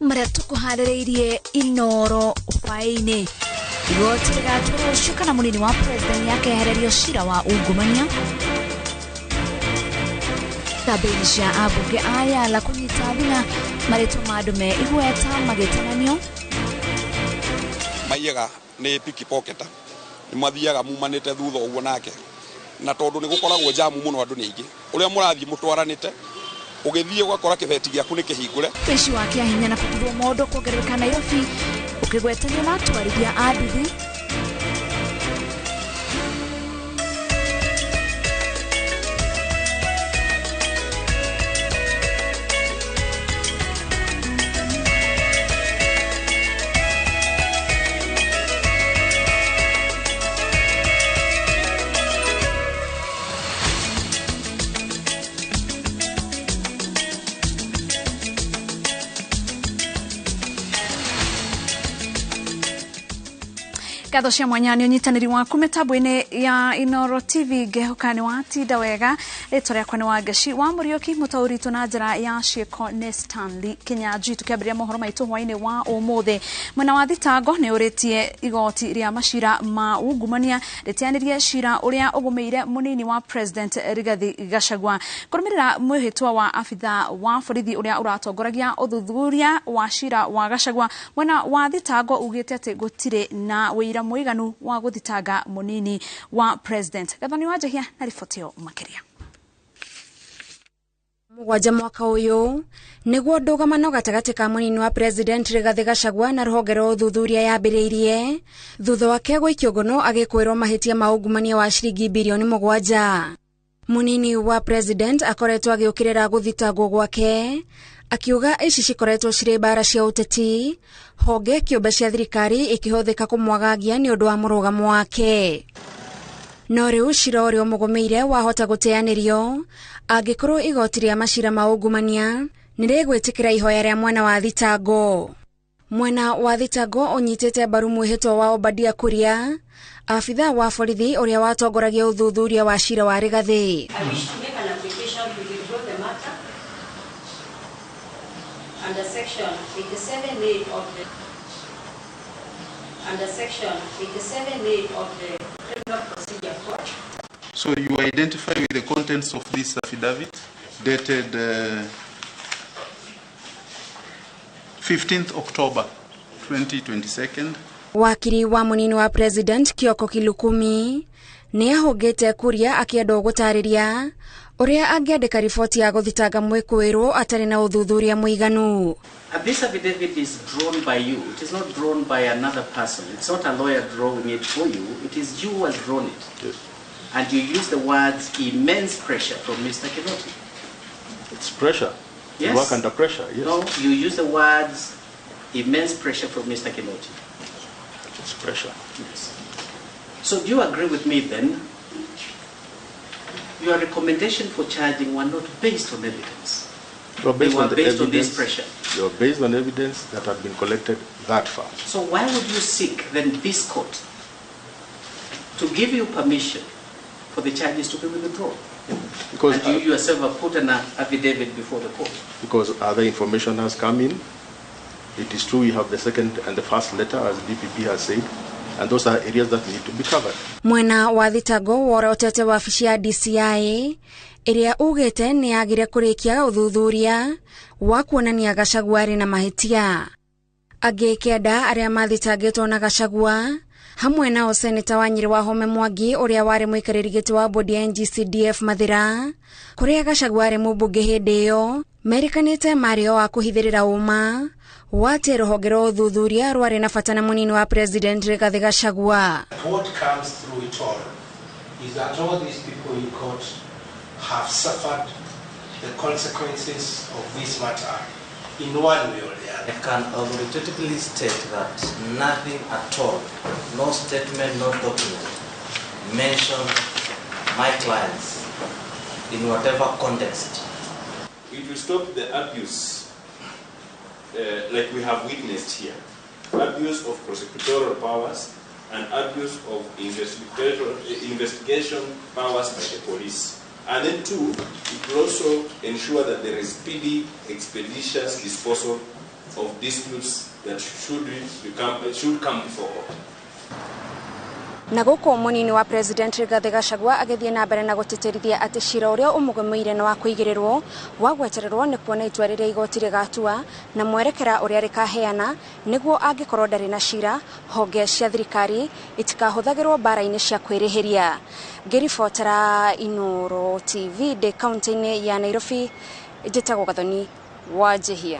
Maria tukuharĩrĩirie Inoro hwaĩ-inĩ. Igoti rĩgatua rũciũ kana mũnini wa president nĩakehererio cira wa ungumania. Kambĩini cia ambunge a Yala kũnyita thing'a marĩtwa ma andũ me igweta magĩtananio. Maiyaga nĩ pickpocketer nĩ mathiaga mumanĩte thutha ũguo nake na tondũ nĩ gũkoragwo jamu mũno andũ nĩ aingĩ ũrĩa mũrathiĩ mũtwaranĩte ũgĩthiĩ ũgakora kĩbeti gĩaku nĩ kĩhingũre. Ũici wa kĩahinya na kũtuthwo mondo kuongerereka Nairobi ũkĩgwetanio na atwarithia a nduthi. Ngatho cia mwanya nĩ ũnyitanĩri waku mĩtambo-inĩ ya Inoro TV ngehoka nĩ watinda wega. Rĩtwa rĩakwa nĩ Wangeci wa Mũriũki, mũtaũri witũ na njĩra ya ciĩko nĩ Stanley Kinyanjui. Tũkĩambĩrĩria mohoro maitũ hwaĩ-inĩ wa ũmũthĩ, mwena wa thitango nĩ ũrĩtie igoti rĩa macira ma ungumania rĩteanĩrie cira ũrĩa ũgũmĩire mũnini wa President Rigathi Gachagua kũrũmĩrĩra mwĩhĩtwa wa abitha wa borithi ũrĩa ũratongoragia ũthuthuria wa cira wa Gachagua. Mwena wa thitango ugĩte atĩ gũtirĩ na wĩira mũiganu wa gũthitanga mũnini wa President. Gathoni wa Njehia na riboti ĩyo makĩria. Mũgwanja mwaka ũyũ nĩguo ndũgamano gatagatĩ ka mũnini wa President Rigathi Gachagua na rũhonge rwa ũthuthuria yambĩrĩirie thutha wake gũikio ngono agĩkwĩrwo mahĩtia ma ungumania wa ciringi birioni 7. Mũnini wa President akoretwo agĩũkĩrĩra gũthitangwo gwake akiuga ici cikoretwo cirĩ mbara cia ũteti, honge kĩũmbe cia thirikari ikĩhũthĩka kũmwagagia nĩ ũndũ wa mũrũgamo wake. No rĩu cira ũrĩa ũmũgũmĩire wahota gũteanĩrio angĩkorwo igoti rĩa macira ma ungumania nĩ rĩgwĩtĩkĩra ihoya rĩa mwena wa thitango. Mwena wa thitango ũnyitĩte mbaru mwĩhĩtwa wa Obadia Kuria, abitha wa borithi ũrĩa watongoragia ũthuthuria wa cira wa Rigathi. Under section 87A of the under section 87A of the Criminal Procedure Code. So you identify with the contents of this affidavit dated 15th October 2022. Wakiri wa mũnini wa President Kioko Kilukumi nĩ ahũngĩte Kuria akĩendwo gũtarĩria ũrĩa angĩandĩka riboti ya gũthitanga mwĩkũĩrwo atarĩ na ũthuthuria mũiganu. This affidavit is drawn by you. It is not drawn by another person. It's not a lawyer drawing it for you. It is you who has drawn it. Yes. And you use the words immense pressure from Mr. Kinoti. It's pressure. Yes. You work under pressure, yes. No, you use the words immense pressure from Mr. Kinoti. It's pressure. Yes. So do you agree with me then? Your recommendation for charging were not based on evidence. They were based, on this pressure. They were based on evidence that had been collected that far. So why would you seek then this court to give you permission for the charges to be withdrawn? Because and you yourself have put an affidavit before the court. Because other information has come in. It is true we have the second and the first letter, as DPP has said, and those are areas that need to be covered. Mwena wa thitango worotete wabici ya DCI ĩrĩa ugĩte nĩ yagire kũrĩkia ũthuthuria wa kuonania Gachagua arĩ na mahĩtia. Angĩ kenda arĩa mathitangĩtwo na Gachagua hamwe nao seneta wa Nyĩrĩ Wahome Mwangi ũrĩa warĩ mũikarĩri gĩtĩ wa bodi ya NGCDF Mathira kũrĩa Gachagua arĩ mũmbunge hĩndĩ ĩyo merĩkanĩte marĩ o a kũhithĩrĩra ũma wa atĩ rũhonge rwa ũthuthuria rwarĩ na bata na mũnini wa President Rigathi Gachagua. What comes through it all is that all these people in court have suffered the consequences of this matter in one way or the other. I can authoritatively state that nothing at all, no statement, no document, mentioned my clients in whatever context. It will stop the abuse like we have witnessed here. Abuse of prosecutorial powers and abuse of investigation powers by the police. And then two, it will also ensure that there is speedy, expeditious disposal of disputes that should come before court. Na gũkũ mũnini wa President Rigathi Gachagua agĩthiĩ na mbere na gũtĩtĩrithia atĩ cira ũrĩa ũmũgũmĩire nĩ wa kũigĩrĩrwo wa gwetererwo nĩ kuona itua rĩrĩa igoti rĩgatua na mwerekera ũrĩa rĩkaheana nĩguo angĩkorwo ndarĩ na cira honge cia thirikari itikahũthagĩrwo mbara-inĩ cia kwĩrĩhĩria. Ngĩribotera Inooro TV ndĩ kaunti-inĩ ya Nairobi, njĩtagwo Gathoni wa Njihia.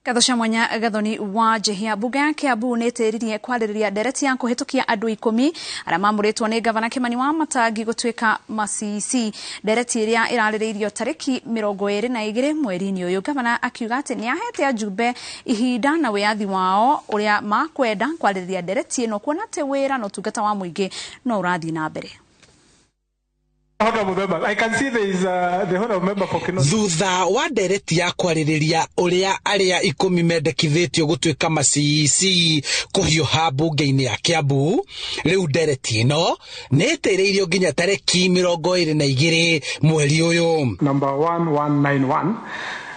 Ngatho cia mwanya Gathoni wa Njihia. Mbunge ya Kiambu nĩ ĩtĩririe kwarĩrĩria ndereti ya kũhĩtũkia andũ 10 arĩa mamũrĩtwo nĩ Gavana Kimani wa Matangi gũtuĩka ma-CEC. Ndereti ĩrĩa ĩrarĩrĩirio tarĩki 22 mweri-inĩ ũyũ. Gavana akiuga atĩ nĩ ahete ajumbe ihinda na wĩyathi wao ũrĩa makwenda kwarĩrĩria ndereti ĩno kuona atĩ wĩra na ũtungata wa mũingĩ no ũrathiĩ na mbere. Thutha wa ndereti ya kwarĩrĩria ũrĩa arĩa 10 mendekithĩtio gũtuĩka ma-CEC kũhiũha mbunge-inĩ ya Kiambu, rĩu ndereti ĩno nĩ ĩtĩrĩirio nginya tarĩki 22 mweri ũyũ. Number 1191,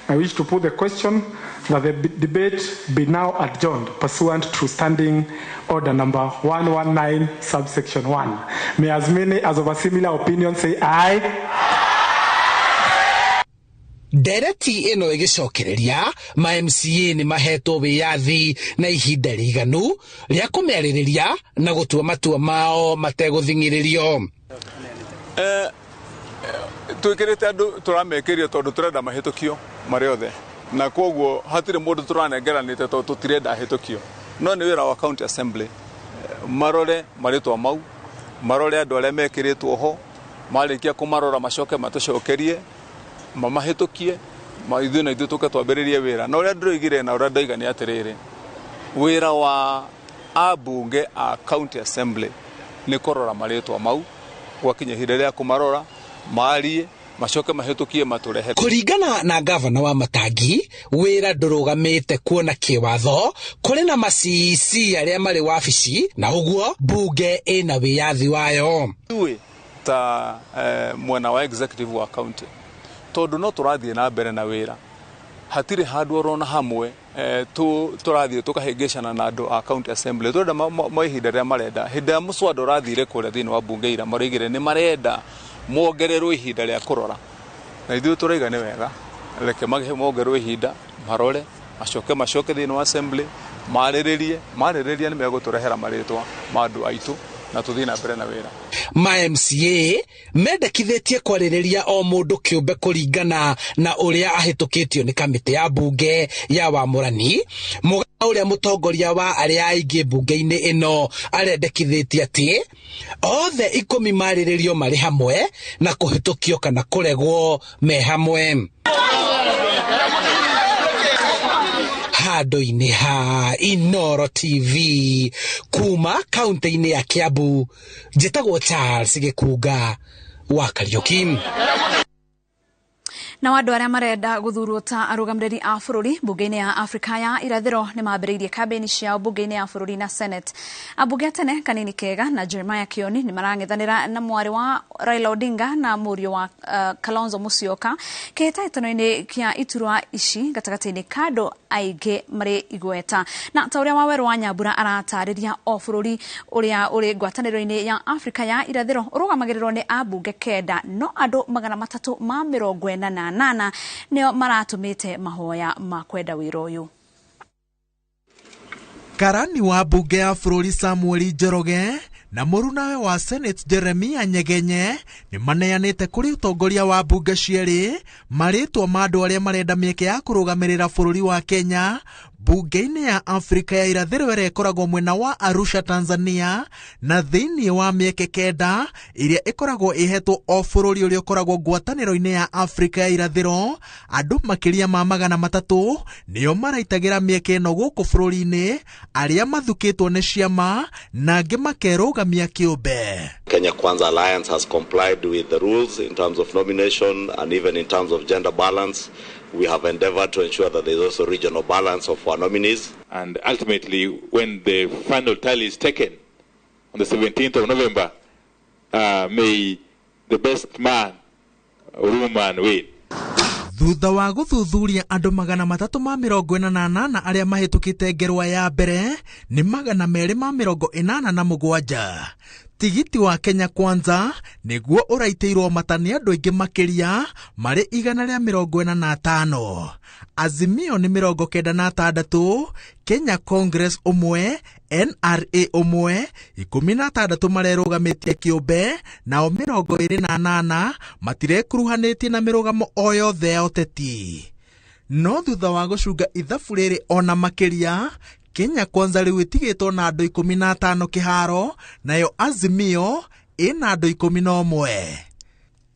I wish to put the question that the debate be now adjourned pursuant to standing order number 119 subsection 1. May as many as of a similar opinion say aye. Ndereti ĩno ĩgĩcokereria ma MCA nĩ mahetwo wĩyathi na ihinda rĩiganu rĩa kũmĩarĩrĩria na gũtua matua mao mategũthing'ĩrĩrio. Twĩkĩrĩte andũ tũramekĩria tondũ tũrenda mahĩtũkio marĩ othe, na koguo hatirĩ mũndũ tũranengeranĩte tondũ tũtirenda ahĩtũkio. No nĩ wĩra wa county assembly marore marĩtwa mau, marore andũ arĩa mekĩrĩtwo ho, marĩkia kũmarora macoke matũcokerie mamahĩtũkie, ithuĩ na ithuĩ tũke twambĩrĩrie wĩra. Na ũrĩa ndĩroigire na ũrĩa ndoiga nĩ atĩrĩrĩ, wĩra wa ambunge a county assembly nĩ kũrora marĩtwa mau, gwakinya ihinda rĩa kũmarora marie macoke mahĩtũkie matũrehe. Kũringana na gavana wa Matangi, wĩra ndũrũgamĩte kuona kĩwatho kũrĩ na ma-CEC arĩa marĩ wabici na ũguo mbunge ĩna wĩyathi wayo. Ithuĩ ta mwena wa executive wa county, tondũ no tũrathiĩ na mbere na wĩra, hatirĩ handũ orona hamwe tũrathiĩ tũkahĩngĩcana na andũ a county assembly. Tũrenda ma ihinda rĩrĩa marenda. Hĩndĩ ya mũswada ũrathire kũrĩa thĩinĩ wa mbunge ira, maroigire nĩ marenda mongererwo ihinda rĩa kũrora, na ithuĩ tũraiga nĩ wega, reke mongererwo ihinda marore, macoke thĩinĩ wa assembly marĩrĩrie nĩ megũtũrehera marĩtwa ma andũ aitũ na tũthiĩ na mbere na wĩra. Ma MCA mendekithĩtie kwarĩrĩria o mũndũ kĩũmbe kũringana na ũrĩa ahĩtũkĩtio nĩ kamĩtĩ ya mbunge ya wamũrani. Mũga ũrĩa mũtongoria wa arĩa aingĩ mbunge-inĩ ĩno arendekithĩtie atĩ othe 10 marĩrĩrio marĩ hamwe na kũhĩtũkio kana kũregwo me hamwe. Handũ-inĩ ha Inooro TV kuma kaunti-inĩ ya Kiambu, njĩtagwo Charles Gĩkunga wa Kariuki. Na andũ arĩa marenda gũthurwo ta arũgamĩrĩri a bũrũri mbunge-inĩ ya Afrika ya Irathĩro nĩ mambĩrĩirie kambĩini ciao mbunge-inĩ ya bũrũri na Senate. Ambunge a tene Kanini Kega na Jeremiah Kioni nĩ marang'ethanĩra na mwarĩ wa Raila Odinga na mũriũ wa Kalonzo Musyoka kĩhĩtahĩtano-inĩ kĩa iturwa ici gatagatĩ-inĩ ka andũ aingĩ marĩ igweta. Na ta ũrĩa Wawerũ wa Nyambura aratarĩria, o bũrũri ũrĩa ũrĩ ngwatanĩro-inĩ ya Afrika ya Irathĩro ũrũgamagĩrĩrwo nĩ ambunge 9, no andũ 348 nĩo maratũmĩte mahoya ma kwenda wĩra ũyũ. Karani wa mbunge ya bũrũri Samuel Njoroge na mũrunawe wa Senate Jeremiah Nyegenye nĩ maneanĩte kũrĩ ũtongoria wa mbunge cierĩ marĩtwa ma andũ arĩa marenda mĩeke ya kũrũgamĩrĩra bũrũri wa Kenya mbunge-inĩ ya Afrika ya Irathĩro ĩrĩa ĩkoragwo mwena wa Arusha, Tanzania, na thĩinĩ wa mĩeke 9 ĩrĩa ĩkoragwo ĩhetwo o bũrũri ũrĩa ũkoragwo ngwatanĩro-inĩ ya Afrika ya Irathĩro. Andũ makĩria ma 300 nĩo maraitagĩra mĩeke ĩno gũkũ bũrũri-inĩ, arĩa mathukĩtwo nĩ ciama na angĩ makerũgamia kĩũmbe. Kenya Kwanza Alliance has complied with the rules in terms of nomination and even in terms of gender balance. We have endeavored to ensure that there is also regional balance of our nominees. And ultimately, when the final tally is taken on the 17th of November, may the best man or woman win. Thutha wa gũthuthuria andũ 348 arĩa mahĩtũkĩte ngerwa ya mbere nĩ 287. Tigiti wa Kenya Kwanza nĩguo ũraitĩirwo mata nĩ andũ aingĩ makĩria marĩ 145. Azimio nĩ 96, Kenya Congress 1, NRA 1, 16 marerũgamĩtie kĩũmbe, nao 28 matirekuruhanĩtie na mĩrũgamo o yothe ya ũteti. No thutha wa gũcunga ithabu rĩrĩ ona makĩria, Kenya Kwanza rĩu ĩtigĩtwo na andũ 15 kĩharo, nayo Azimio ĩna andũ 11.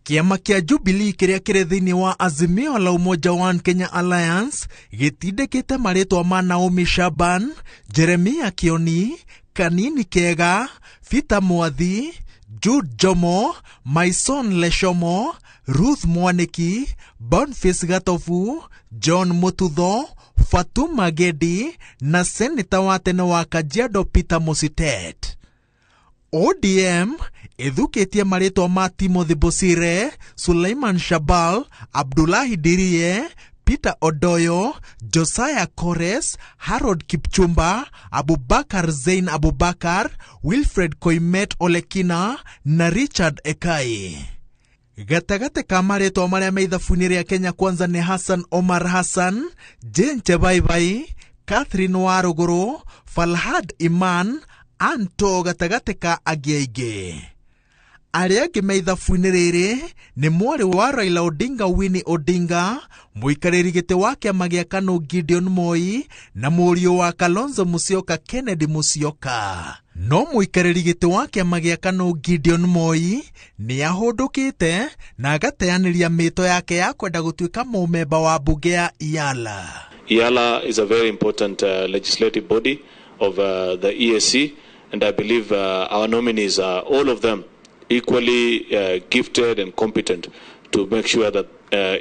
Kĩama kĩa Jubilee kĩrĩa kĩrĩ thĩinĩ wa Azimio la Umoja One Kenya Alliance gĩtindĩkĩte marĩtwa ma Naomi Shaban, Jeremia Kioni, Kanini Kega, Peter Mwathi, Jude Jomo, Maison Leshomo, Ruth Mwaniki, Boniface Gatovu, John Mututho, Fatuma Gedi na seneta wa tene wa Kajiado Peter Musitet. ODM ĩthukĩtie marĩtwa ma Timothy Bosire, Suleiman Shabal, Abdullahi Dirie, Peter Odoyo, Josiah Kores, Harold Kipchumba, Abubakar Zein Abubakar, Wilfred Koimet Olekina na Richard Ekai. Gatagatĩ ka marĩtwa marĩa me ithabu-inĩ rĩa Kenya Kwanza nĩ Hassan Omar Hassan, Jane Chebaibai, Catherine Waruguru, Falhad Iman, Anto gatagatĩ ka angĩ aingĩ. Arĩa angĩ me ithabu-inĩ rĩrĩ nĩ mwarĩ wa Raila Odinga Winnie Odinga, mũikarĩri gĩtĩ wa kĩama gĩa KANU Gideon Moi na mũriũ wa Kalonzo Musyoka Kennedy Musyoka. No mũikarĩri gĩtĩ wa kĩama gĩa KANU Gideon Moi nĩ ahũndũkĩte na agateanĩria mĩto yake ya kwenda gũtuĩka mũmemba wa mbunge ya Iala. Iala is a very important legislative body of the EAC, and I believe our nominees are all of them equally gifted and competent to make sure that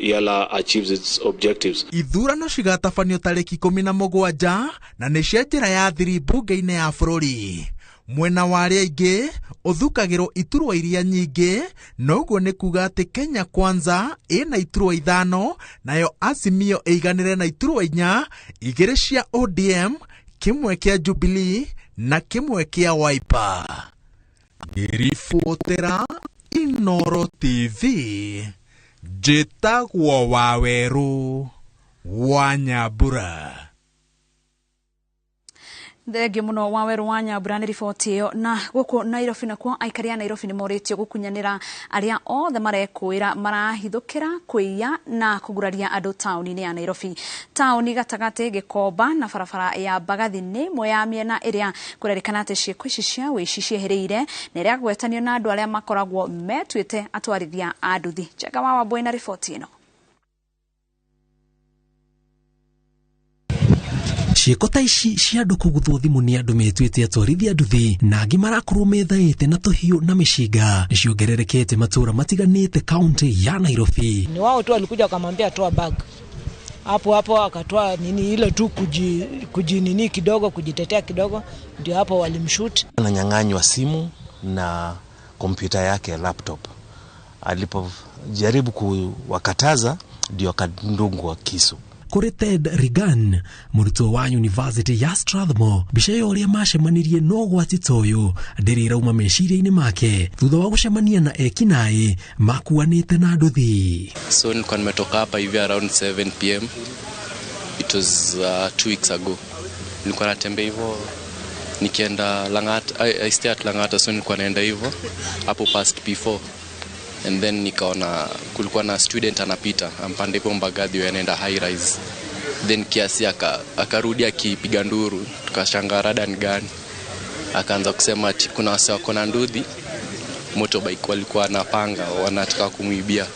Iala achieves its objectives. Ithurano cigatabanio tarĩki 17 na nĩ cia njĩra ya thiri mbunge-inĩ ya bũrũri. Mwena wa arĩa aingĩ ũthukagĩrwo iturwa iria nyingĩ, noguo nĩ kuga atĩ Kenya Kwanza ĩna iturwa 5, nayo Azimio ĩiganĩre na iturwa 4, 2 cia ODM, kĩmwe kĩa Jubilee na kĩmwe kĩa Wiper. Ngĩribotera Inoro TV, njĩtagwo Wawerũ wa Nyambura. Thengio muno Wawerũ wa Nyambura nĩ riboti ĩyo. Na gũkũ Nairobi nakuo aikari a Nairobi nĩ morĩtio gũkunyanĩra arĩa othe marekũĩra marahithũkĩra kũiya na kũguraria andũ taũni-inĩ ya Nairobi. Taũni gatagatĩ Gĩkomba na barabara ya Mbagathi nĩ ĩmwe ya mĩena ĩrĩa kũrerĩkana atĩ ciĩko ici cia ũici ciehereire na ĩrĩa gwetanio na andũ arĩa makoragwo metuĩte atwarithia a nduthi. Njenga wa Wambui na riboti ĩno. Ciĩko ta ici cia andũ kũguthwo thimũ nĩ andũ metuĩte atwarithia nduthi na angĩ marakorwo methaĩte na tũhiũ na mĩcinga nĩ ciongererekete matũra matiganĩte kaunti ya Nairobi. Ni wao tu walikuja wakamwambia toa bag. Hapo hapo akatoa nini ile tu kuji nini kidogo, kujitetea kidogo, ndio hapo walimshoot. Ananyang'anywa simu na kompyuta yake laptop. Alipojaribu kuwakataza ndio akadungwa kisu. Kũrĩ Ted Regan, mũrutwo wa University ya Strathmore, mbica ya ũrĩa macemanirie na ũgwati ta ũyũ ndĩrĩ ĩrauma meciria-inĩ make thutha wa gũcemania na ekinaĩ makuanĩte na nduthi. So nilikuwa nimetoka hapa hivi around 7 pm. It was 2 weeks ago. Nilikuwa natembea hivyo nikienda Lang'ata. I stay at Lang'ata, so nilikuwa naenda hivyo hapo past P4. And then nikaona kulikuwa na student anapita ampande hapo Mbagathi anaenda high rise. Then kiasi akarudi akipiga nduru, tukashangaa rada ni gani. Akaanza kusema ati kuna wase wako na nduthi motorbike walikuwa wanapanga wanataka kumuibia.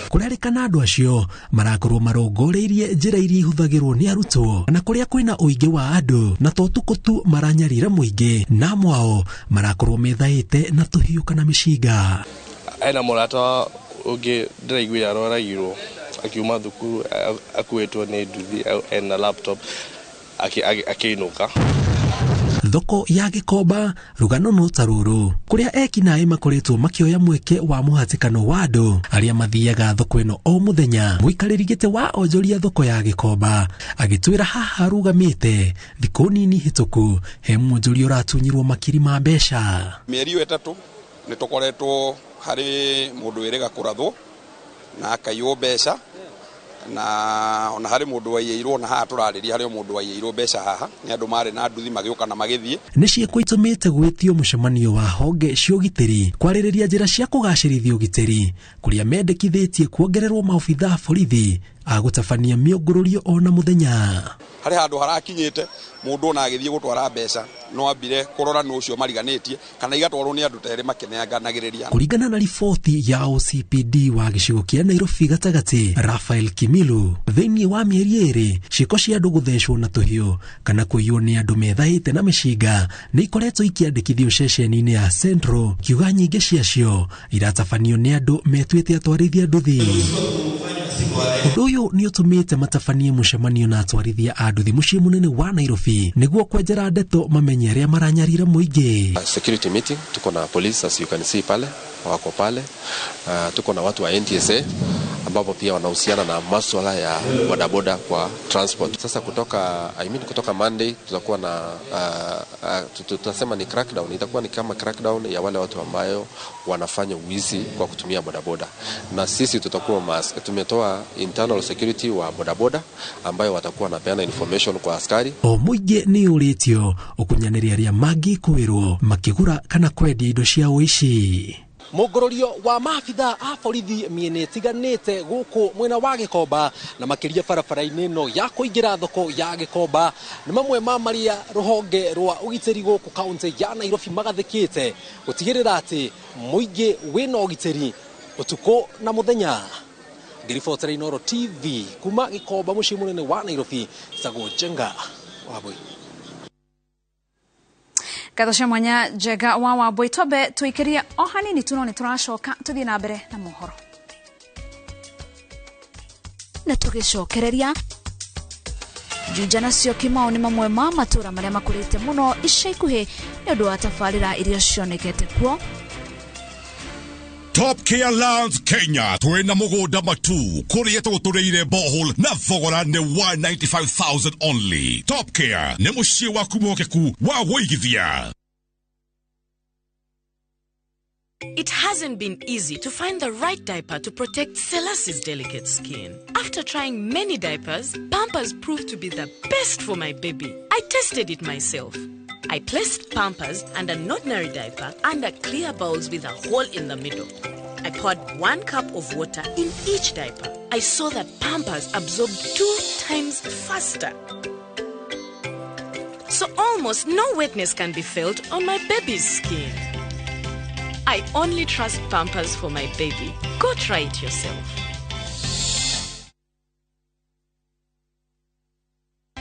Kũrerĩkana andũ acio marakorwo marongoreirie njĩra iria ihũthagĩrwo nĩ arutwo na kũrĩa kwĩna ũingĩ wa andũ, na to ũtukũ tu maranyarira mũingĩ, na mwao marakorwo methaĩte na tũhiũ kana mĩcinga. Ena mũrata ũngĩ ndĩraiguire aroragirwo akiuma thukuru akuĩtwo nĩ nduthi ena laptop akĩinũka. Thoko ya Gĩkomba rũgano no ta rũrũ kũrĩa ekinaĩ makoretwo makĩoya mweke wa mũhatĩkano wa andũ arĩa mathiaga thoko ĩno o mũthenya. Mũikarĩri gĩtĩ wa onjoria thoko ya Gĩkomba agĩtwĩra haha arũgamĩte thikũ nini hĩtũku he mwonjoria ũratunyirwo makiri ma mbeca. Mĩeri ĩyo 3 nĩ tũkoretwo harĩ mũndũ wĩrĩga kũrathwo na akaiywo mbeca, na ona harĩ mũndũ waiyĩirwo, na haha tũrarĩria harĩ mũndũ waiyĩirwo mbeca haha nĩ andũ marĩ na nduthi magĩũka na magĩthiĩ. Nĩ ciĩko itũmĩte gwĩtio mũcemanio wa honge cia ũgitĩri kwarĩrĩria njĩra cia kũgacĩrithia ũgitĩri kũrĩa mendekithĩtie kuongererwo maobithaa borithi a gũtabania mĩũngũrũrio ona mũthenya. Harĩ handũ harakinyĩte mũndũ ona agĩthiĩ gũtwara mbeca no ambire kũrora nũ ũcio mariganĩtie kana igatwarwo nĩ andũ ta erĩ makĩnenganagĩrĩria. Kũringana na riboti ya OCPD wa gĩcigo kĩa Nairobi gatagatĩ Rafael Kimilu, thĩinĩ wa mĩeri 2 ciĩko cia andũ gũthecwo na tũhiũ kana kũiywo nĩ andũ methaĩte na mĩcinga nĩ ikoretwo ikĩandĩkithio ceceni-inĩ ya Central, kiuga nyingĩ ciacio iratabanio nĩ andũ metuĩte atwarithia nduthi. Ũndũ ũyũ nĩ ũtũmĩte matabanie mũcemanio na atwarithia a nduthi mũciĩ mũnene wa Nairobi nĩguo kwenjera ndeto mamenye arĩa maranyarira mũingĩ. Security meeting tuko na police, as you can see pale wako pale. Tuko na watu wa NTSA ambapo pia wanahusiana na masuala ya bodaboda kwa transport. Sasa kutoka Monday tutakuwa na tutasema ni crackdown, itakuwa ni kama crackdown ya wale watu ambayo wanafanya wizi kwa kutumia bodaboda. Na sisi tutakuwa tumetoa internal security wa bodaboda ambayo watakuwa wanapeana information kwa askari. O mũingĩ nĩ ũrĩtio ũkunyanĩria arĩa mangĩkwĩrwo makĩgũra kana kwendia indo cia ũici. Mũngũrũrio wa maabithaa a borithi mĩena ĩtiganĩte gũkũ mwena wa Gĩkomba na makĩria barabara-inĩ ĩno ya kũingĩra thoko ya Gĩkomba nĩ mamwe ma marĩa rũhonge rwa ũgitĩri gũkũ kaunti ya Nairobi magathĩkĩte gũtigĩrĩra atĩ mũingĩ wĩna ũgitĩri ũtukũ na mũthenya. Ngĩribotera Inooro TV kuma Gĩkomba mũciĩ mũnene wa Nairobi, Sagũ Njenga Wambui. Ngatho cia mwanya Njenga wa Wambui. Twambe tũikĩrie o hanini tu no nĩ tũracoka tũthiĩ na mbere na mohoro. Na tũgĩcokereria Juja na Syokimau nĩ mamwe ma matũra marĩa makũrĩte mũno ica ikuhĩ nĩ ũndũ wa tabarĩra iria cionekete kuo. Top Care Lands Kenya twina mugunda matu kuria tugutureire borehole na thogora ni 195,000 only. Top Care ni muciĩ waku mwokeku wa wũigithia. It hasn't been easy to find the right diaper to protect Selassie's delicate skin. After trying many diapers, Pampers proved to be the best for my baby. I tested it myself. I placed Pampers and an ordinary diaper under clear bowls with a hole in the middle. I poured 1 cup of water in each diaper. I saw that Pampers absorbed 2 times faster. So almost no wetness can be felt on my baby's skin. I only trust Pampers for my baby. Go try it yourself.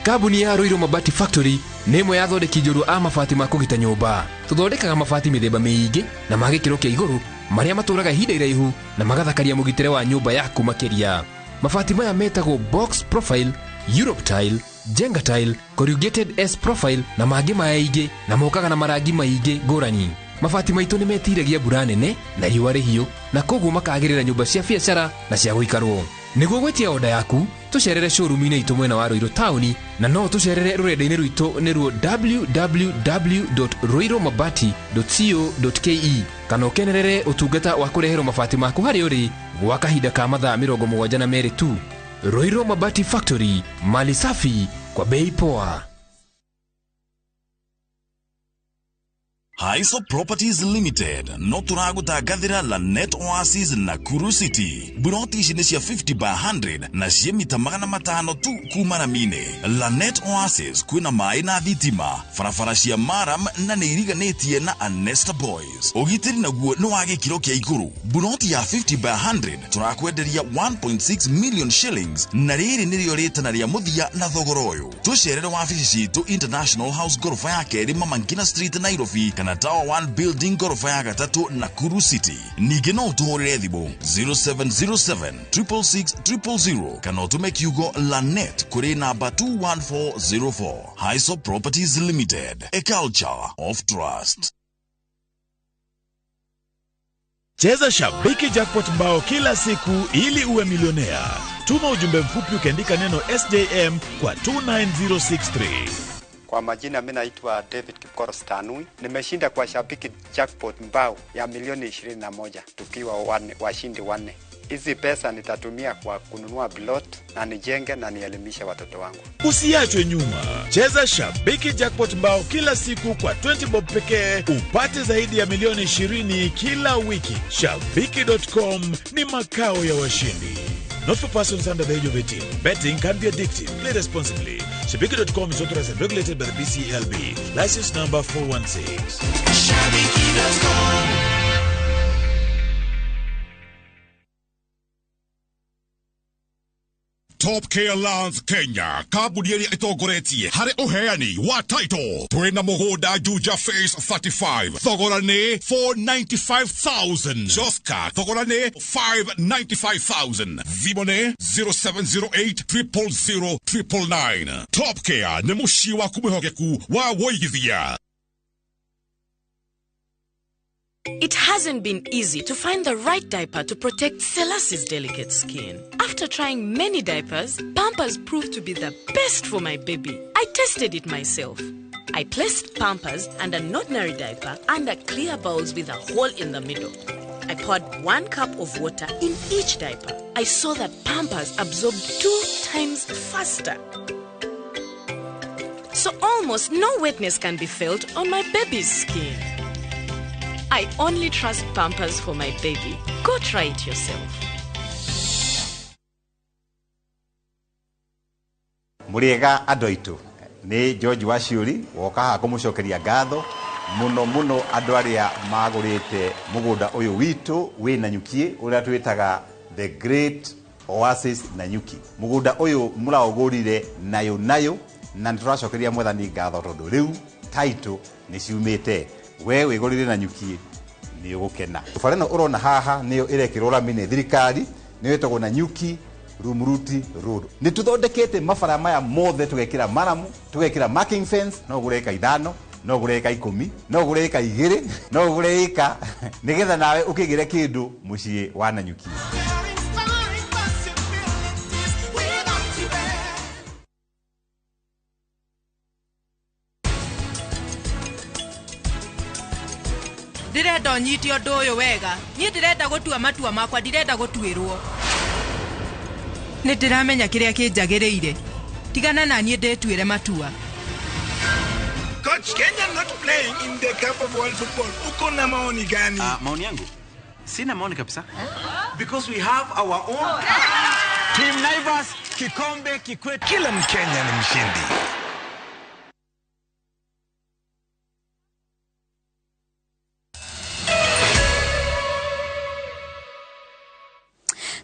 Kambuni ya Ruiru Mabati Factory nĩ ĩmwe ya athondeki njorua a mabati ma kũgita nyũmba. Tũthondekaga mabati mĩthemba mĩingĩ na ma gĩkĩro kĩa igũrũ marĩa matũraga ihinda iraihu na magathakaria mũgitĩre wa nyũmba yaku makĩria. Mabati maya metagwo box profile, Europe tile, Jenga tile, corrugated S profile na mangĩ maingĩ na mokaga na marangi maingĩ ngũrani. Mabati maitũ nĩ metiragia mbura nene na riũa rĩhiũ na koguo makagĩrĩra nyũmba cia biacara na cia gũikarwo. Nĩguo gwĩtia oda yaku tũcerere showroom-inĩ itũ mwena wa Ruiru taũni na no tũcerere rũrenda-inĩ rwitũ nĩruo www.ruirumabati.co.ke kana ũkenerere ũtungata wa kũreherwo mabati maku harĩa ũrĩ gwa kahinda ka mathaa 72 tu. Ruiru Mabati Factory, mali safi kwa bei poa. Haiso Properties Limited no tũragũtangathĩra Lanet Oasis Nakuru City. Buroti ici nĩ cia 50 by 100 na cia mita 500 tu kuma ramine. Lanet Oasis kwĩna maĩ na thitima, barabara cia maram na nĩ iriganĩtie na Anesta Boys. Ũgitĩri naguo nĩ wa gĩkĩro kĩa igũrũ. Buroti ya 50 by 100 tũrakwenderia 1.6 million shillings na rĩrĩ nĩrĩo rĩtana rĩa mũthia na thogora ũyũ. Tũcerere wabici citũ International House gorofa ya kerĩ Mama Ngina Street Nairobi kana Kana Tower 1 building gorofa ya gatatũ Nakuru City. Ningĩ no ũtũhũrĩre thimũ 0707 666 000 kana ũtũme kiugo Lanet kũrĩ namba 21404. Hiso Properties Limited, a culture of trust. Cheza Shabiki Jackpot mbao kila siku ili uwe milionea. Tuma ujumbe mfupi ukiandika neno SJM kwa 29063. Kwa majina mimi naitwa David Kipkoros Tanui. Nimeshinda kwa Shabiki Jackpot mbao ya milioni 21 tukiwa washindi 4. Hizi pesa nitatumia kwa kununua plot na nijenge na nielimishe watoto wangu. Usiachwe nyuma. Cheza Shabiki Jackpot mbao kila siku kwa 20 bob pekee upate zaidi ya milioni 20 kila wiki. Shabiki.com ni makao ya washindi. Not for persons under the age of 18. Betting can be addictive. Play responsibly. Shabiki.com is authorized and regulated by the BCLB. License number 416. Shabiki.com. Top Care Lands Kenya, kambuni ĩrĩa ĩtongoretie harĩ ũheani wa title. Twĩna mũgũnda Juja Phase 35, thogora nĩ 495,000. Joska, thogora nĩ 595,000. Thimũ nĩ 0708 000 999. Top Care nĩ mũciĩ waku mwĩhokeku wa wũigithia. It hasn't been easy to find the right diaper to protect Selassie's delicate skin. After trying many diapers, Pampers proved to be the best for my baby. I tested it myself. I placed Pampers and an ordinary diaper under clear bowls with a hole in the middle. I poured 1 cup of water in each diaper. I saw that Pampers absorbed 2 times faster. So almost no wetness can be felt on my baby's skin. I only trust Pampers for my baby. Go try it yourself. Muriega andũ aitũ nĩ George Waciuri woka haha kũmũcokeria ngatho mũno mũno andũ arĩa magũrĩte mũgũnda ũyũ witũ wĩ Nanyuki ũrĩa twĩtaga The Great Oasis Nanyuki. Mũgũnda ũyũ mũraũgũrire nayo nayo na nĩtũracokeria Mwathani ngatho tondũ rĩu title nĩ ciumĩte. We wĩgũrĩre Nanyuki nĩ ũgũkena. Bara ĩno ũrona haha nĩyo ĩrekĩrwo rami nĩ thirikari nĩyo ĩtagwo Nanyuki Rumuruti Road. Nĩ tũthondekete mabara maya mothe tũgekĩra maramu, tũgekĩra marking fence, no ũgũre ĩka 5, no ũgũre ĩka 10, no ũgũre ĩka 2, no ũgũre ĩka nĩgetha nawe ũkĩgĩre kĩndũ mũciĩ wa Nanyuki. Ndirenda ũnyite ũndũ ũyũ wega. Niĩ ndĩrenda gũtua matua makwa, ndirenda gũtuĩrwo. Nĩ ndĩramenya kĩrĩa kĩnjagĩrĩire. Tigana na niĩ ndĩtuĩre matua. Coach, Kenya not playing in the Cup of World Football. Uko na maoni gani? Maoni yangu? Sina maoni kabisa. Because we have our own Team Naivas, kikombe kikwetu. Kila Mkenya ni mshindi.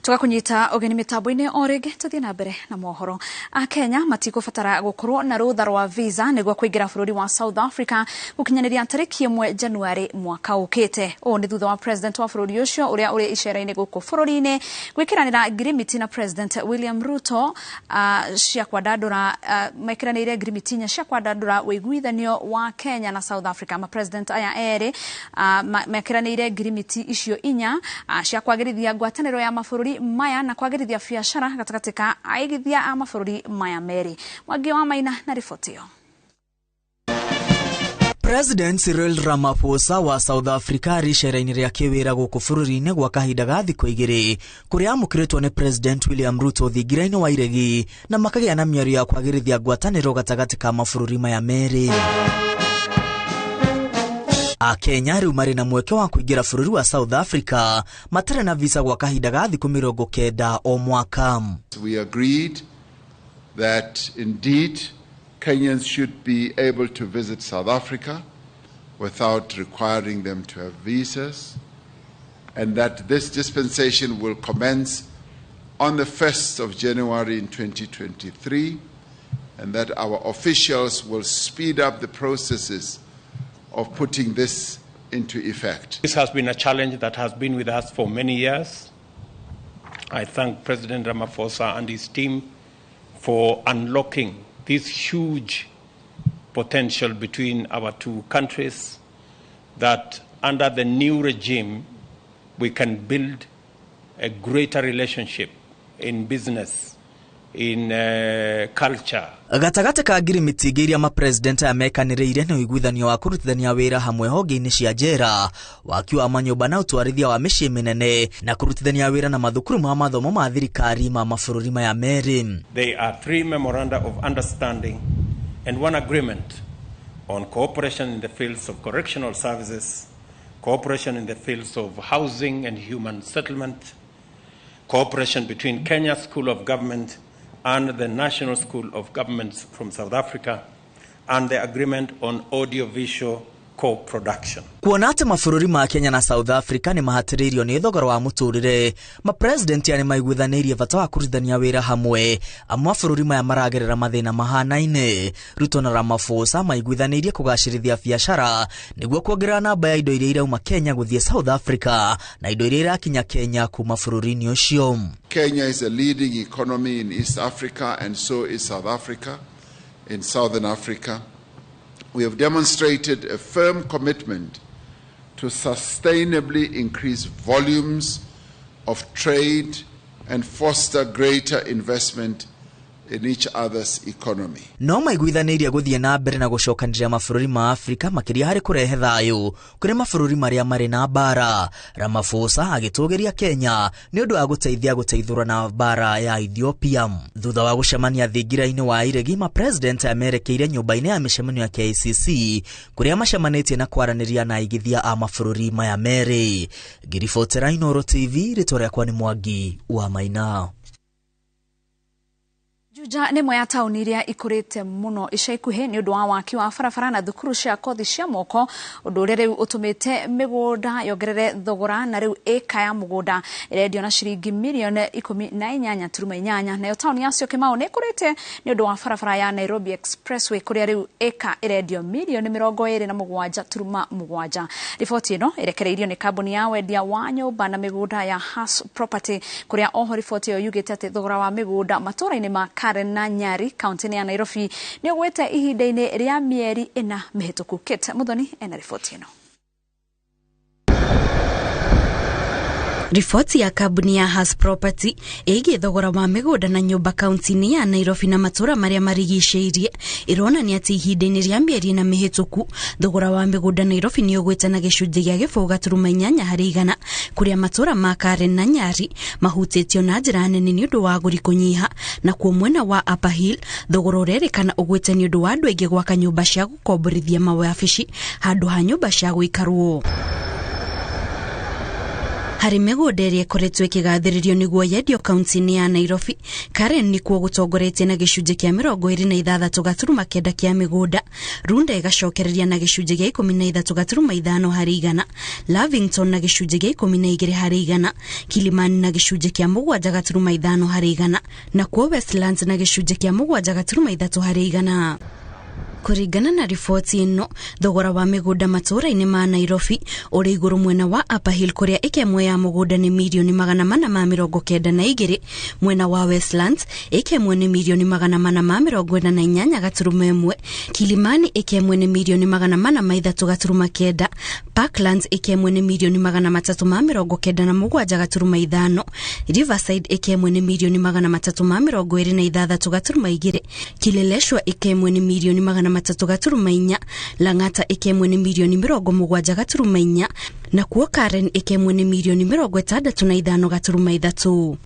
Tugakunyita ũgeni mĩtambo-inĩ o rĩngĩ tũthiĩ na mbere na mohoro. Akenya matigũbatara gũkorwo na rũtha rwa visa nĩguo kũingĩra bũrũri wa South Africa gũkinyanĩria tarĩki 1 Januari mwaka ũkĩte. Ũũ nĩ thutha wa president wa bũrũri ũcio ũrĩa ũrĩ icera-inĩ gũkũ bũrũri-inĩ gwĩkĩranĩra ngirimiti na President William Ruto cia kwandandũra mekĩranĩire ngirimiti inya cia kwandandũra ũiguithanio wa Kenya na South Africa. Ma president aya erĩ mekĩranĩire ngirimiti icio inya cia kwagĩrithia ngwatanĩro ya mabũrũri maya na kwagĩrithia biacara gatagatĩ ka aigithia a mabũrũri maya merĩ. Mwangi wa Maina na riboti ĩyo. President Cyril Ramaphosa wa South Africa arĩ icera-inĩ rĩa kĩwĩra gũkũ bũrũri-inĩ gwa kahinda ga thikũ 2 kũrĩa amũkĩrĩtwo nĩ President William Ruto thingira-inĩ wa iregi na makagĩa na mĩario ya kwagĩrithia ngwatanĩro gatagatĩ ka mabũrũri maya merĩ. Akenya rĩu marĩ na mweke wa kũingĩra bũrũri wa South Africa matarĩ na visa gwa kahinda ga thikũ 90 o mwaka. We agreed that indeed Kenyans should be able to visit South Africa without requiring them to have visas, and that this dispensation will commence on the 1st of January in 2023, and that our officials will speed up the processes of putting this into effect. This has been a challenge that has been with us for many years. I thank President Ramaphosa and his team for unlocking this huge potential between our two countries, that under the new regime we can build a greater relationship in business, in culture. Gatagatĩ ka ngirimiti iria mapresident aya mekanĩrĩire nĩ ũiguithanio wa kũrutithania wĩra hamwe honge-inĩ cia njera, waki wa manyũmba na ũtwarithia wa mĩciĩ mĩnene, na kũrutithania wĩra na mathukuru ma mathomo ma thirikari ma mabũrũri maya merĩ. They are 3 memoranda of understanding and 1 agreement on cooperation in the fields of correctional services, cooperation in the fields of housing and human settlement, cooperation between Kenya School of Government and the National School of Governments from South Africa, and the agreement on audiovisual co-production. Kuona atĩ mabũrũri ma Kenya na South Africa nĩ mahatĩrĩirio nĩ thogora wa mũtũrĩre, mapresident aya nĩ maiguithanĩirie bata wa kũrutithania wĩra hamwe. Amwe mabũrũri maya maragerera mathĩna mahanaine. Ruto na Ramaphosa maiguithanĩirie kũgacĩrithia biacara nĩguo kuongerera namba ya indo iria irauma Kenya gũthiĩ South Africa na indo iria irakinya Kenya kuma bũrũri-inĩ ũcio. Kenya is a leading economy in East Africa, and so is South Africa in Southern Africa. We have demonstrated a firm commitment to sustainably increase volumes of trade and foster greater investment in each other's economy. No maiguithanĩirie gũthiĩ na mbere na gũcokanĩrĩria mabũrũri ma Afrika makĩria harĩ kũrehe thayũ kũrĩ mabũrũri marĩa marĩ na mbara. Ramaphosa agĩtũgĩria Kenya nĩ ũndũ wa gũteithia gũteithũrana mbara ya Ethiopia. Thutha wa gũcemania thingira-inĩ wa iregi, mapresident aya merekeire nyũmba-inĩ ya mĩcemanio ya KICC kũrĩa macemanĩtie na kwaranĩria na aigithia a mabũrũri maya merĩ. Ngiribotera Inooro TV, rĩtwa rĩakwa nĩ Mwangi wa Maina. Juja nĩ ĩmwe ya taũni iria ikũrĩte mũno ica ikuhĩ nĩ ũndũ wa waki wa barabara na thukuru cia kothi cia moko, ũndũ ũrĩa rĩu ũtũmĩte mĩgũnda yongerere thogora, na rĩu ĩka ya mũgũnda ĩrendio na ciringi mirioni 18.8. Nayo taũni ya Syokimau nĩ ĩkũrĩte nĩ ũndũ wa barabara ya Nairobi Expressway kũrĩa rĩu ĩka ĩrendio mirioni 27.7. Riboti ĩno ĩrekereirio nĩ kambuni ya wendia wa nyũmba na mĩgũnda ya Hass Property, kũrĩa oho riboti ĩyo yugĩte atĩ thogora wa mĩgũnda matũũra-inĩ ma Karen na Nyari kaunti-inĩ ya Nairobi nĩ ũgwĩte ihinda-inĩ rĩa mĩeri 4 mĩhĩtũku. Kate Muthoni ena riboti ĩno. Riboti ya kambuni ya Hass Property ĩgiĩ thogora wa mĩgũnda na nyũmba kaunti-inĩ ya Nairobi na matũũra marĩa marigicĩirie ĩronania atĩ ihinda-inĩ rĩa mĩeri 4 mĩhĩtũku thogora wa mĩgũnda Nairobi nĩ ũgwĩte na gĩcunjĩ gĩa 0.8 harĩ igana, kũrĩa matũũra ma Karen na Nyari mahutĩtio na njĩra nene nĩ ũndũ wa agũri kũnyiha, na kuo mwena wa Upper Hill thogora ũrerĩkana ũgwĩte nĩ ũndũ wa andũ aingĩ gwaka nyũmba cia gũkomborithia mawabici handũ ha nyũmba cia gũikarwo. Harĩ mĩgũnda ĩrĩa ĩkoretwo ĩkĩgathĩrĩrio nĩguo yendio kaunti-inĩ ya Nairobi, Karen nĩkuo gũtongoretie na gĩcunjĩ kĩa 26.9 kĩa mĩgũnda, Runda ĩgacokereria na gĩcunjĩ gĩa 13.5 harĩ igana, Lavington na gĩcunjĩ gĩa 12 harĩ igana, Kilimani na gĩcunjĩ kĩa 7.5 harĩ igana, nakuo Westlands na gĩcunjĩ kĩa 7.3 harĩ igana. Kũringana na riboti ĩno, thogora wa mĩgũnda matũũra-inĩ ma Nairobi ũrĩ igũrũ mwena wa Upper Hill kũrĩa ĩka ĩmwe ya mũgũnda nĩ mirioni 492, mwena wa Westlands ĩka ĩmwe nĩ mirioni 448.1, Kilimani ĩka ĩmwe nĩ mirioni 403.9, Parklands ĩka ĩmwe nĩ mirioni 397.5, Riverside ĩka ĩmwe nĩ mirioni 326.2, Kileleshwa ĩka ĩmwe nĩ mirioni 3.4, Lang'ata ĩka ĩmwe nĩ mirioni 70.4, na kuo Karen ĩka ĩmwe nĩ mirioni 65.3.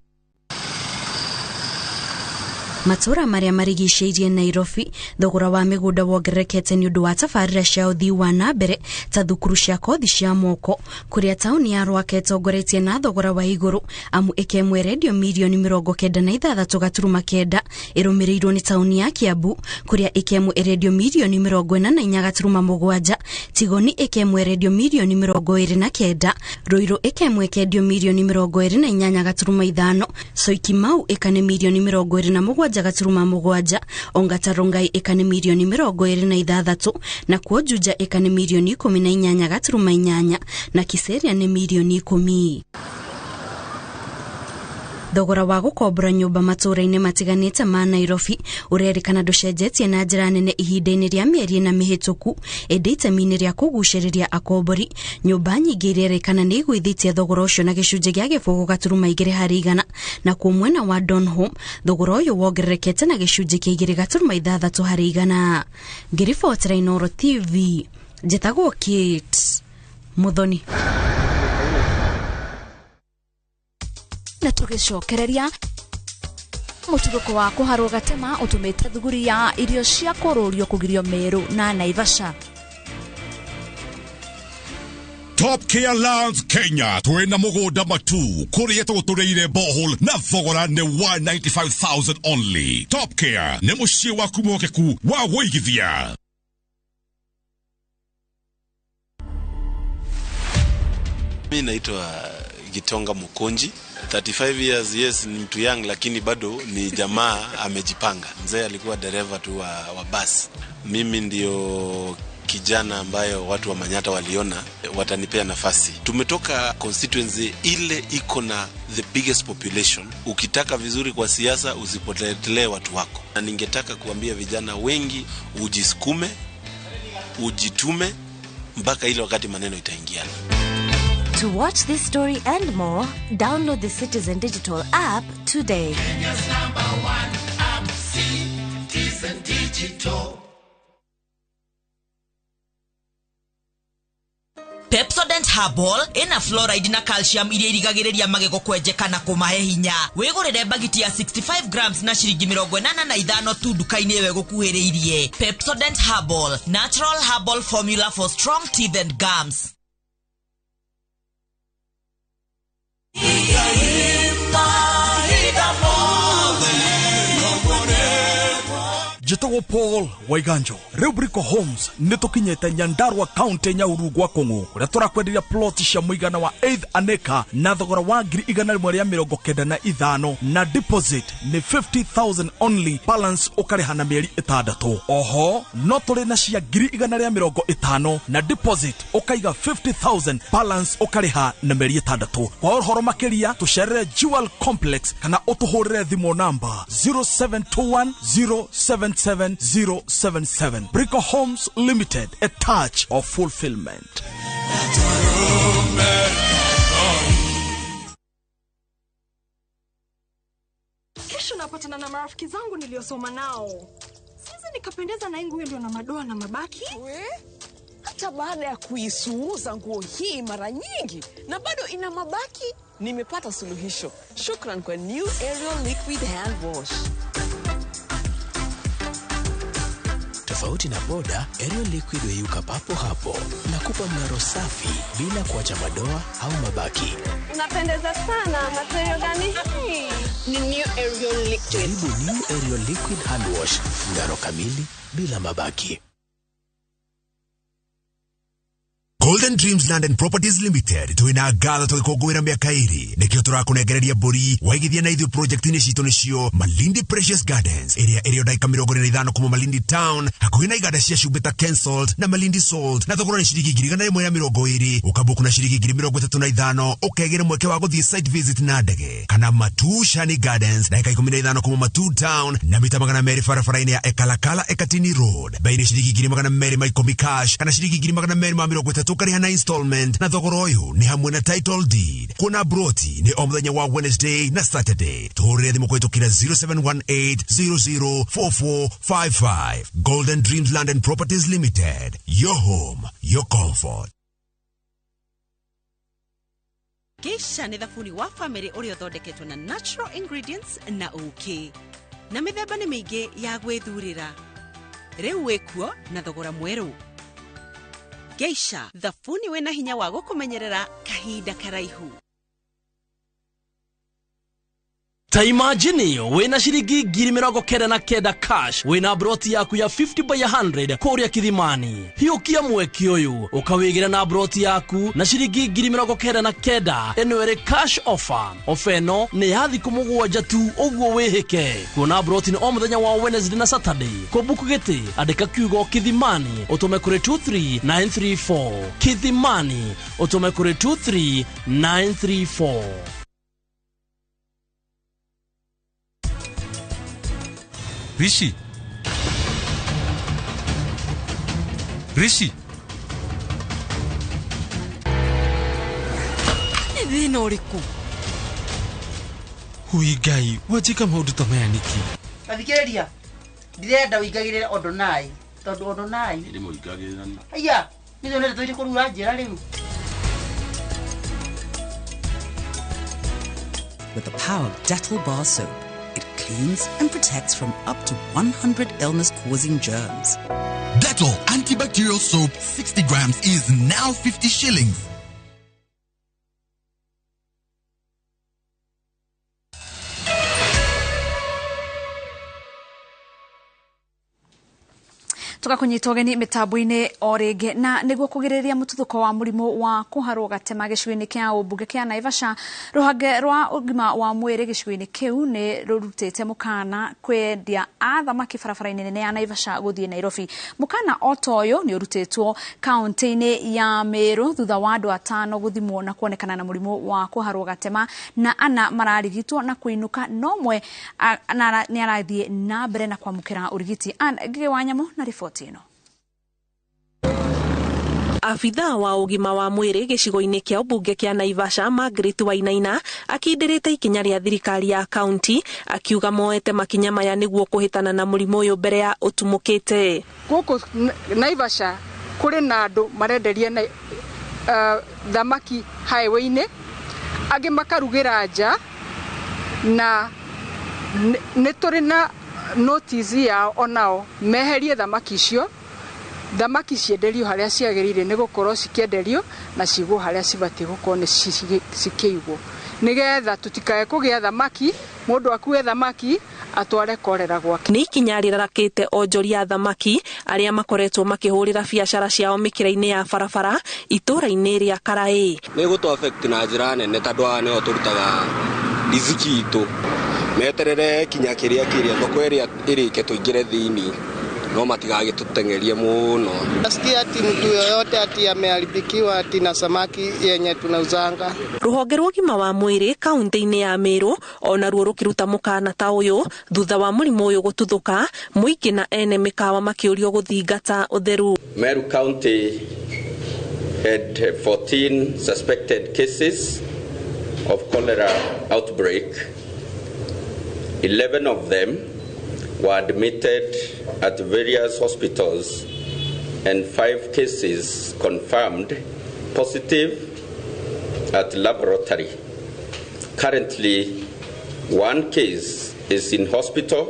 Matũũra marĩa marigicĩirie Nairobi thogora wa mĩgũnda wongererekete nĩ ũndũ wa tabarĩra cia ũthii wa na mbere ta thukuru cia kothi cia moko, kũrĩa taũni ya Rwaka ĩtongoretie na thogora wa igũrũ amu ĩka ĩmwe ĩrendio mirioni 96.9, ĩrũmĩrĩirwo nĩ taũni ya Kiambu kũrĩa ĩka ĩmwe ĩrendio mirioni 44.7, Tigoni ĩka ĩmwe ĩrendio mirioni 29, Ruiru ĩka ĩmwe ĩkendio mirioni 28.5, Syokimau ĩka nĩ mirioni 27 7.7, Ongata Rongai ĩka nĩ mirioni 26, nakuo Juja ĩka nĩ mirioni 18.8 na Kiseria nĩ mirioni 10. Thogora wa gũkombora nyũmba matũũra-inĩ matiganĩte ma Nairobi ũrerĩkana ndũcenjetie na njĩra nene ihinda-inĩ rĩa mĩeri ĩna mĩhĩtũku, ĩndĩ itemi-inĩ rĩa kũgucĩrĩria akombori, nyũmba nyingĩ irerĩkana nĩ igũithĩtie thogora ũcio na gĩcunjĩ gĩa 0.2 harĩ igana, nakuo mwena wa Donholm thogora ũyũ wongererekete na gĩcunjĩ kĩa 2.6 harĩ igana. Ngĩribotera Inooro TV, njĩtagwo Kate Muthoni. Na tũgĩcokereria mũtuthũko wa kũharwo gatema ũtũmĩte thuguri ya irio cia kũrũrio kũgirio Meru na Naivasha. Top Care Lands Kenya twina mugunda matu kuria tugutureire borehole na thogora ni 195,000 only. Top Care ni muciĩ waku mwokeku wa wũigithia. Mimi naitwa Gitonga Mukonji, 35 years, yes ni mtu young lakini bado ni jamaa amejipanga. Mzee alikuwa dereva tu wa bus. Mimi ndio kijana ambayo watu wa Manyata waliona watanipea nafasi. Tumetoka constituency ile iko na the biggest population. Ukitaka vizuri kwa siasa usipotelee watu wako. Na ningetaka kuambia vijana wengi ujisukume, ujitume mpaka ile wakati maneno itaingiana. To watch this story and more, download the Citizen Digital app today. Kenya's number one app, Citizen Digital. Pepsodent Herbal ina fluoride na calcium iria irigagĩrĩria magego kwenjeka na kũmahe hinya. Wĩgũrĩre bagiti ya 65 grams na ciringi 85 tu nduka-inĩ ĩyo ĩgũkuhĩrĩirie. Pepsodent Herbal, natural herbal formula for strong teeth and gums. Njĩtagwo Paul Waiganjo. Rĩu Brico Homes nĩ tũkinyĩte Nyandarua County Nyahururu gwa Kũng'ũ kũrĩa tũrakwenderia plot cia mũigana wa 8 an acre na thogora wa 195,000 na deposit nĩ 50,000 only, balance ũkarĩha na mĩeri 6. Oho no tũrĩ na cia 150,000 na deposit ũkaiga 50,000, balance ũkarĩha na mĩeri 6. Kwa ũhoro makĩria tũcerere Jewel Complex kana ũtũhũrĩre thimũ namba 0721 077 077. Brico Homes Limited, a touch of fulfillment. Kesho napatana na marafiki zangu niliosoma nao. Siwezi nikapendeza na nguo ndio na madoa na mabaki. We? Hata baada ya kuisuuza nguo hii mara nyingi na bado ina mabaki, nimepata suluhisho. Shukran kwa New Ariel Liquid Hand Wash. Tofauti na boda, Ariel Liquid huyuka papo hapo na kupa mng'aro safi bila kuacha madoa au mabaki. Unapendeza sana, material gani hii? Ni New Ariel Liquid. Jaribu New Ariel Liquid Hand Wash, mng'aro kamili bila mabaki. Golden Dreams Land and Properties Limited twina ngatho tũgĩkũngũĩra mĩaka ĩrĩ nĩkĩo tũrakũnengereria mbũri waigithia na ithuĩ project-inĩ citũ nĩcio Malindi Precious Gardens ĩrĩa ĩrĩ o ndagĩka 45 kuma Malindi Town hakuhĩ na iganda cia cumbĩ ta Kensalt na Malindi Salt na thogora nĩ ciringi 120,000 ũkambuku na ciringi 35,000 ũkegĩra mweke wa gũthiĩ site visit na ndege kana Matu Shani Gardens ndagĩka 15 kuma Matu Town na mita 200 barabara-inĩ ya Ekalakala Ekatini Road bei nĩ ciringi 210,000 cash kana ciringi 230 ũkarĩha na installment na thogora ũyũ nĩ hamwe na title deed. Kuona broti nĩ o mũthenya wa Wednesday na Saturday. Tũhũrĩre thimũ kũhĩtũkĩra 0718 004455. Golden Dreams Land and Properties Limited. Your home, your comfort. Geisha nĩ thabuni wa family ũrĩa ũthondeketwo na natural ingredients na ũkĩ na mĩthemba nĩ mĩingĩ ya gwĩthurĩra. Rĩu wĩkuo na thogora mwerũ. Geisha, thabuni wĩna hinya wa gũkũmenyerera kahinda karaihu. Ta imagine wĩna ciringi 99,000 cash wĩna broti yaku ya 50 by 100 kũrĩa Kithimani. Hiũkia mweke ũyũ ũkawĩgĩra na broti yaku na ciringi 99,000. Ĩno ĩrĩ cash offer. Ofa ĩno nĩ ya thikũ 7 tu ũguo wĩhĩke. Kuona broti nĩ o mũthenya wa Wednesday na Saturday. Kũbuku gĩtĩ andĩka kiugo Kithimani ũtũme kũrĩ 23934. Kithimani ũtũme kũrĩ 23934. Rishi. Rishi. Nĩ thĩna ũrĩkũ? Hui Ngai, wanjĩka maũndũ ta maya nĩkĩ? Tathikĩrĩria, ndirenda ũingagĩrĩre Odonai, tondũ Odonai Ndĩmũingagĩrĩra nĩ. Aya, nĩ ndeto irĩkũ rĩu ũranjĩra rĩu? With the power of Dettol bar soap, it cleans and protects from up to 100 illness-causing germs. Dettol antibacterial soap 60 grams is now 50 shillings. Tugakunyita ũgeni mĩtambo-inĩ o rĩngĩ na nĩguo kũgirĩrĩria mũtuthũko wa mũrimũ wa kũharwo gatema gĩcigo-inĩ kĩa ũmbunge kĩa Naivasha, rũhonge rwa ũgima wa mwĩrĩ gĩcigo-inĩ kĩu nĩ rũrutĩte mũkana kwendia a thamaki barabara-inĩ nene ya Naivasha gũthiĩ Nairobi. Mũkana o ta ũyũ nĩ ũrutĩtwo kaunti-inĩ ya Meru thutha wa andũ 5 gũthimwo na kuonekana na mũrimũ wa kũharwo gatema na 4 mararigitwo na kũinũka no mwe nĩ arathiĩ na mbere na kwamũkĩra ũrigiti. Ngĩgĩ wa Nyamũ na riboti ĩno. Abithaa wa ũgima wa mwĩrĩ gĩcigo-inĩ kĩa ũmbunge kĩa Naivasha Margaret Wainaina akindĩrĩte ikinya rĩa thirikari ya kaunti akiuga moete makinya maya nĩguo kũhĩtana na mũrimũ ũyũ mbere ya ũtumũkĩte. Gũkũ Naivasha kũrĩ na andũ marenderia thamaki highway-inĩ, angĩ makarugĩra nja, na nĩ tũrĩ na notice yao onao meherie thamaki icio. Thamaki cienderio harĩa ciagĩrĩire nĩ gũkorwo cikĩenderio na cigwo harĩa cibatiĩ gũkorwo nĩ cikĩigwo, nĩgetha tũtikae kũgĩa thamaki mũndũ akue thamaki atware korera gwake. Nĩ ikinya rĩrarakĩte onjoria a thamaki arĩa makoretwo makĩhũrĩra biacara ciao mĩkĩra-inĩ ya barabara itũũra-inĩ rĩa Karaĩ. Nĩ gũtũ affect na njĩra nene tondũ haha nĩho tũrutaga riziki itũ. Meterere kinya kĩrĩa kĩrĩa thoko ĩrĩa ĩrĩke tũingĩre thĩinĩ no matigagĩtũteng'erie mũno. Nasikia ati mtu yoyote ati ameharibikiwa ati na samaki yenye tunauzanga. Rũhonge rwa ũgima wa mwĩrĩ kaunti-inĩ ya Meru onaruo rũkĩruta mũkana ta ũyũ thutha wa mũrimũ ũyũ gũtuthũka, mũingĩ na ene mĩkawa makĩũrio gũthingata ũtheru. Meru County had 14 suspected cases of cholera outbreak. 11 of them were admitted at various hospitals and 5 cases confirmed positive at laboratory. Currently, 1 case is in hospital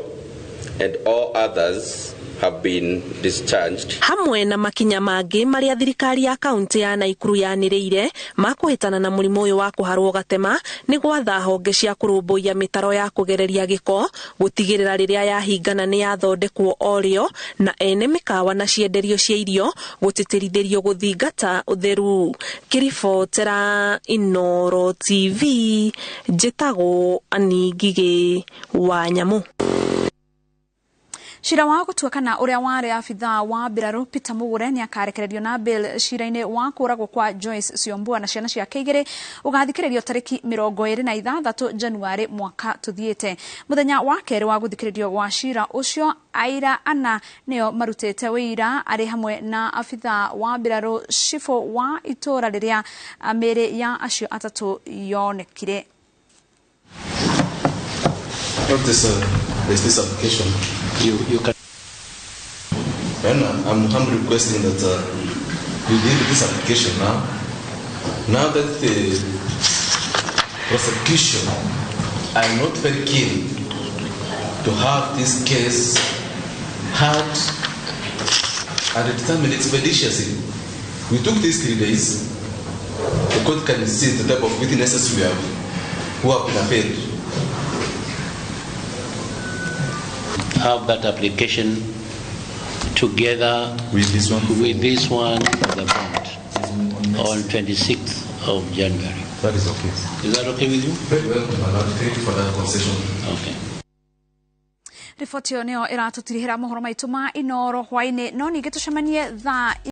and all others have been discharged. Hamwe na makinya mangĩ marĩa thirikari ya kaunti ya Naikuru yanĩrĩire ma kũhĩtana na mũrimũ ũyũ wa kũharwo gatema nĩ gwatha honge cia kũrũmbũiya mĩtaro ya kũgereria gĩko gũtigĩrĩra rĩrĩa yahingana nĩ yathondekwo o rĩo, na ene mĩkawa na cienderio cia irio gũtĩtĩrithĩrio gũthingata ũtheru. Kĩribotera Inooro TV, njĩtagwo Annie Ngigĩ wa Nyamũ. Cira wa gũtua kana ũrĩa warĩ abithaa wa mbirarũ Peter Mugure nĩ akarekererio na bail cira-inĩ wa kũragwo kwa Joyce Syombua na ciana ciake 2 ũgathikĩrĩrio tarĩki 26 Januari mwaka tũthiĩte. Mũthenya wa kerĩ wa gũthikĩrĩrio gwa cira ũcio, aira 4 nĩo marutĩte wĩira arĩ hamwe na abithaa wa mbirarũ cibũ wa itũũra rĩrĩa mĩĩrĩ ya acio 3 yonekire. There's this application. You can. And I'm humbly requesting that you deal with this application now. Now that the prosecution are not very keen to have this case heard and determined expeditiously. We took these 3 days. The court can see the type of witnesses we have who have been availed. have that application together with this one, with this one for the bond on 26th of January. That is okay. Is that okay with you? Very well, my lord. Thank you for that concession. Okay. Riboti ĩyo nĩyo ĩratũtirihĩra mohoro maitũ ma Inoro hwainĩ, no ningĩ tũcemanie thaa